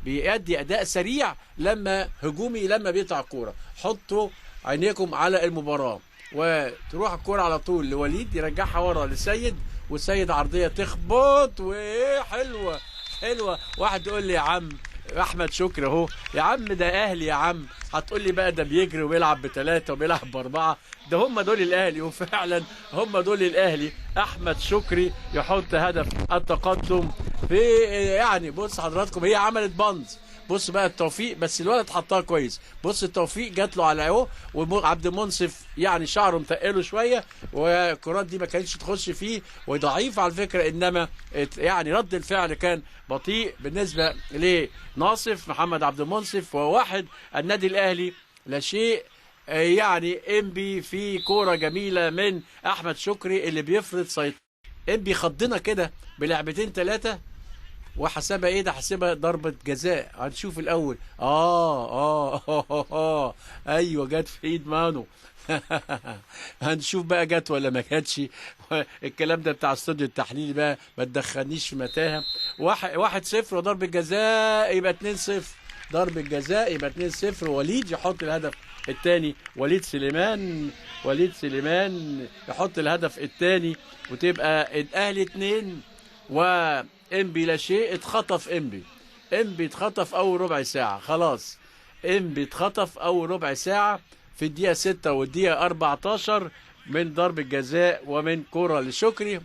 بيأدي اداء سريع لما هجومي لما بيقطع الكورة. حطوا عينيكم على المباراة، وتروح الكورة على طول لوليد يرجعها ورا لسيد، وسيد عرضية تخبط وحلوه حلوة. واحد يقول لي يا عم احمد شكري اهو، يا عم ده اهلي يا عم، هتقول لي بقى ده بيجري وبيلعب بثلاثة وبيلعب باربعة، ده هم دول الاهلي، وفعلا هم دول الاهلي. احمد شكري يحط هدف التقدم في، يعني بص حضراتكم هي عملت بند، بص بقى التوفيق، بس الولد حطها كويس. بص التوفيق جات له على اهو، وعبد المنصف يعني شعره متقله شوية، والكرات دي ما كانتش تخش فيه وضعيف على فكرة، انما يعني رد الفعل كان بطيء بالنسبة لناصف محمد عبد المنصف. وواحد النادي الاهلي لا شيء، يعني انبي في كورة جميلة من احمد شكري اللي بيفرض سيطرة. انبي خضنا كده بلعبتين ثلاثة وحسبها ايه ده؟ حسبها ضربة جزاء. هنشوف الاول. ايوه جت في ايد مانو. هنشوف بقى جت ولا ما جاتش. الكلام ده بتاع استوديو التحليل بقى، ما تدخلنيش في متاهة. 1-0 وضربة جزاء يبقى 2-0، ضربة جزاء يبقى 2-0. وليد يحط الهدف الثاني، وليد سليمان، وليد سليمان يحط الهدف الثاني، وتبقى الاهلي 2 وانبي لا شيء. اتخطف انبي، انبي اتخطف اول ربع ساعة، خلاص انبي اتخطف اول ربع ساعة في الدقيقة 6 والدقيقة 14 من ضربه جزاء ومن كره لشكري.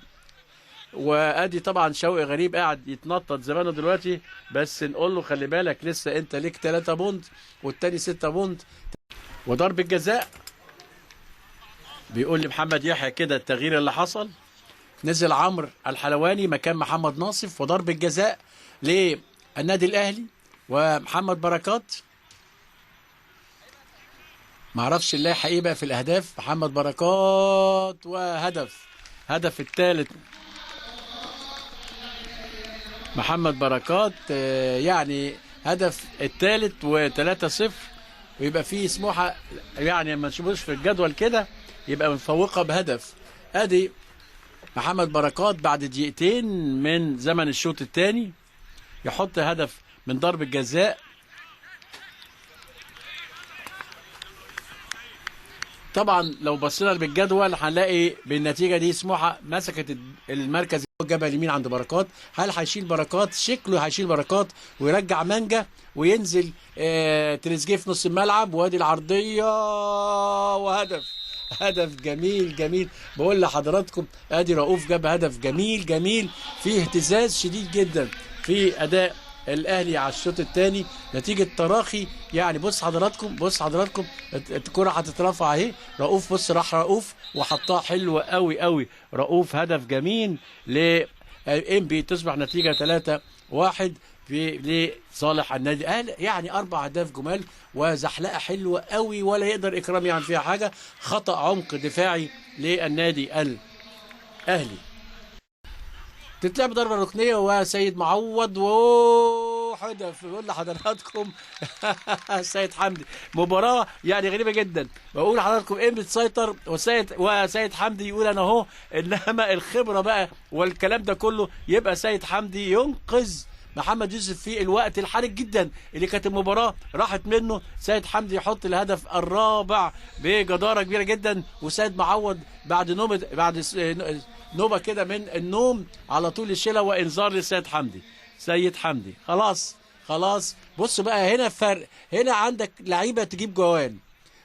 وادي طبعا شوقي غريب قاعد يتنطط زمانه دلوقتي، بس نقول له خلي بالك لسه انت ليك 3 point والتاني 6 point. وضربه جزاء بيقول لمحمد يحيى كده التغيير اللي حصل، نزل عمرو الحلواني مكان محمد ناصف، وضرب الجزاء للنادي الاهلي ومحمد بركات. معرفش اللائحة ايه بقى في الاهداف. محمد بركات وهدف، هدف الثالث محمد بركات، يعني هدف الثالث و3-0، ويبقى فيه سموحه يعني ما نشوفوش في الجدول كده يبقى مفوقه بهدف. ادي محمد بركات بعد دقيقتين من زمن الشوط الثاني يحط هدف من ضربة جزاء. طبعا لو بصينا بالجدول هنلاقي بالنتيجة دي سموحه مسكت المركز الجبهة اليمين عند بركات. هل هيشيل بركات؟ شكله هيشيل بركات ويرجع مانجا وينزل تريزيجيه في نص الملعب. وادي العرضية وهدف، هدف جميل جميل. بقول لحضراتكم ادي رؤوف جاب هدف جميل جميل، فيه اهتزاز شديد جدا في اداء الاهلي على الشوط الثاني نتيجة تراخي. يعني بص حضراتكم، بص حضراتكم الكره هتترفع اهي، رؤوف بص راح رؤوف وحطها حلوة قوي قوي. رؤوف هدف جميل لانبي، تصبح نتيجة 3-1 في لصالح النادي الاهلي. يعني 4 اهداف جمال وزحلقه حلوة قوي ولا يقدر اكرامي يعمل فيها حاجة. خطا عمق دفاعي للنادي الاهلي. تتلعب ضربه ركنيه وسيد معوض وهدف. بقول لحضراتكم سيد حمدي مباراة يعني غريبة جدا. بقول لحضراتكم انبي تسيطر وسيد حمدي يقول انا اهو، انما الخبرة بقى والكلام ده كله يبقى سيد حمدي ينقذ محمد يوسف في الوقت الحرج جدا اللي كانت المباراة راحت منه. سيد حمدي يحط الهدف الرابع بجداره كبيرة جدا، وسيد معوض بعد نوبه، بعد نوبه كده من النوم على طول يشيلها، وانذار لسيد حمدي. سيد حمدي خلاص خلاص. بص بقى هنا الفرق، هنا عندك لعيبة تجيب جوان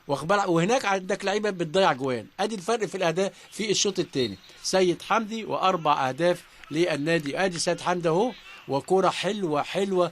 وهناك عندك لعيبة بتضيع جوان. ادي الفرق في الاداء في الشوط الثاني. سيد حمدي و4 اهداف للنادي. ادي سيد حمدي اهو، وكوره حلوة حلوة.